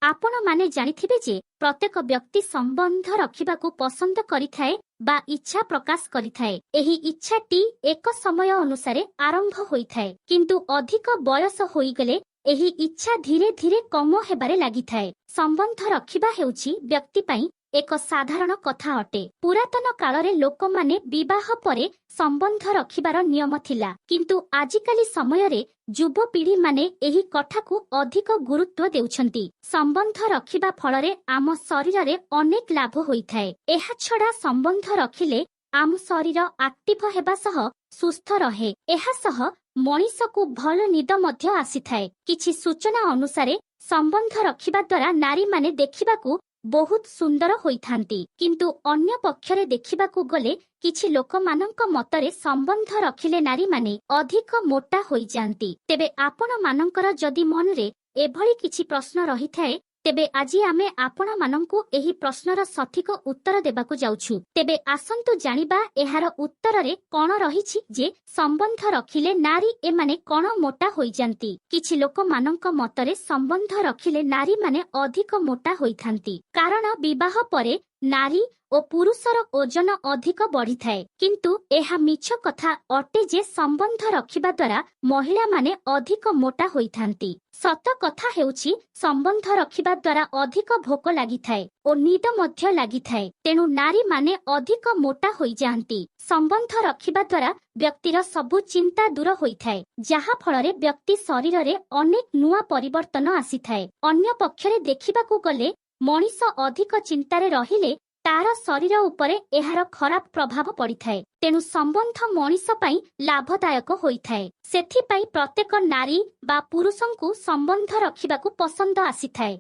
ଆପଣମାନେ ଜାଣିଥିବେ ଯେ ପ୍ରତ୍ୟେକ ବ୍ୟକ୍ତି ସମ୍ବନ୍ଧ ରଖିବାକୁ ପସନ୍ଦ କରିଥାଏ ବା ଇଚ୍ଛା ପ୍ରକାଶ କରିଥାଏ। ଏହି ଇଚ୍ଛାଟି ଏକ ସମୟ ଅନୁସାରେ ଆରମ୍ଭ ହୋଇଥାଏ, କିନ୍ତୁ ଅଧିକ ବୟସ ହୋଇଗଲେ ଏହି ଇଚ୍ଛା ଧୀରେ ଧୀରେ କମ ହେବାରେ ଲାଗିଥାଏ। ସମ୍ବନ୍ଧ ରଖିବା ହେଉଛି ବ୍ୟକ୍ତି ପାଇଁ ଏକ ସାଧାରଣ କଥା ଅଟେ। ପୁରାତନ କାଳରେ ଲୋକମାନେ ବିବାହ ପରେ ସମ୍ବନ୍ଧ ରଖିବାର ନିୟମ ଥିଲା, କିନ୍ତୁ ଆଜିକାଲି ସମୟରେ ଯୁବପିଢ଼ିମାନେ ଏହି କଥାକୁ ଅଧିକ ଗୁରୁତ୍ୱ ଦେଉଛନ୍ତି। ସମ୍ବନ୍ଧ ରଖିବା ଫଳରେ ଆମ ଶରୀରରେ ଅନେକ ଲାଭ ହୋଇଥାଏ। ଏହାଛଡ଼ା ସମ୍ବନ୍ଧ ରଖିଲେ ଆମ ଶରୀର ଆକ୍ଟିଭ ହେବା ସହ ସୁସ୍ଥ ରହେ। ଏହା ସହ ମଣିଷକୁ ଭଲ ନିଦ ମଧ୍ୟ ଆସିଥାଏ। କିଛି ସୂଚନା ଅନୁସାରେ ସମ୍ବନ୍ଧ ରଖିବା ଦ୍ୱାରା ନାରୀମାନେ ଦେଖିବାକୁ ବହୁତ ସୁନ୍ଦର ହୋଇଥାନ୍ତି, କିନ୍ତୁ ଅନ୍ୟ ପକ୍ଷରେ ଦେଖିବାକୁ ଗଲେ କିଛି ଲୋକମାନଙ୍କ ମତରେ ସମ୍ବନ୍ଧ ରଖିଲେ ନାରୀମାନେ ଅଧିକ ମୋଟା ହୋଇଯାଆନ୍ତି। ତେବେ ଆପଣମାନଙ୍କର ଯଦି ମନରେ ଏଭଳି କିଛି ପ୍ରଶ୍ନ ରହିଥାଏ, ତେବେ ଆଜି ଆମେ ଆପଣମାନଙ୍କୁ ଏହି ପ୍ରଶ୍ନର ସଠିକ ଉତ୍ତର ଦେବାକୁ ଯାଉଛୁ। ତେବେ ଆସନ୍ତୁ ଜାଣିବା ଏହାର ଉତ୍ତରରେ କଣ ରହିଛି ଯେ ସମ୍ବନ୍ଧ ରଖିଲେ ନାରୀ ଏମାନେ କଣ ମୋଟା ହୋଇଯାନ୍ତି। କିଛି ଲୋକମାନଙ୍କ ମତରେ ସମ୍ବନ୍ଧ ରଖିଲେ ନାରୀମାନେ ଅଧିକ ମୋଟା ହୋଇଥାନ୍ତି, କାରଣ ବିବାହ ପରେ ନାରୀ ଓ ପୁରୁଷର ଓଜନ ଅଧିକ ବଢିଥାଏ। କିନ୍ତୁ ଏହା ମିଛ କଥା ଅଟେ ଯେ ସମ୍ବନ୍ଧ ରଖିବା ଦ୍ୱାରା ମହିଳାମାନେ ଅଧିକ ମୋଟା ହୋଇଥାନ୍ତି। ସତ କଥା ହେଉଛି, ସମ୍ବନ୍ଧ ରଖିବା ଦ୍ୱାରା ଅଧିକ ଭୋକ ଲାଗିଥାଏ ଓ ନିଦ ମଧ୍ୟ ଲାଗିଥାଏ, ତେଣୁ ନାରୀମାନେ ଅଧିକ ମୋଟା ହୋଇଯାଆନ୍ତି। ସମ୍ବନ୍ଧ ରଖିବା ଦ୍ୱାରା ବ୍ୟକ୍ତିର ସବୁ ଚିନ୍ତା ଦୂର ହୋଇଥାଏ, ଯାହା ଫଳରେ ବ୍ୟକ୍ତି ଶରୀରରେ ଅନେକ ନୂଆ ପରିବର୍ତ୍ତନ ଆସିଥାଏ। ଅନ୍ୟ ପକ୍ଷରେ ଦେଖିବାକୁ ଗଲେ ମଣିଷ ଅଧିକ ଚିନ୍ତାରେ ରହିଲେ ତାର ଶରୀର ଉପରେ ଏହାର ଖରାପ ପ୍ରଭାବ ପଡ଼ିଥାଏ। ତେଣୁ ସମ୍ବନ୍ଧ ମଣିଷ ପାଇଁ ଲାଭଦାୟକ ହୋଇଥାଏ। ସେଥିପାଇଁ ପ୍ରତ୍ୟେକ ନାରୀ ବା ପୁରୁଷଙ୍କୁ ସମ୍ବନ୍ଧ ରଖିବାକୁ ପସନ୍ଦ ଆସିଥାଏ।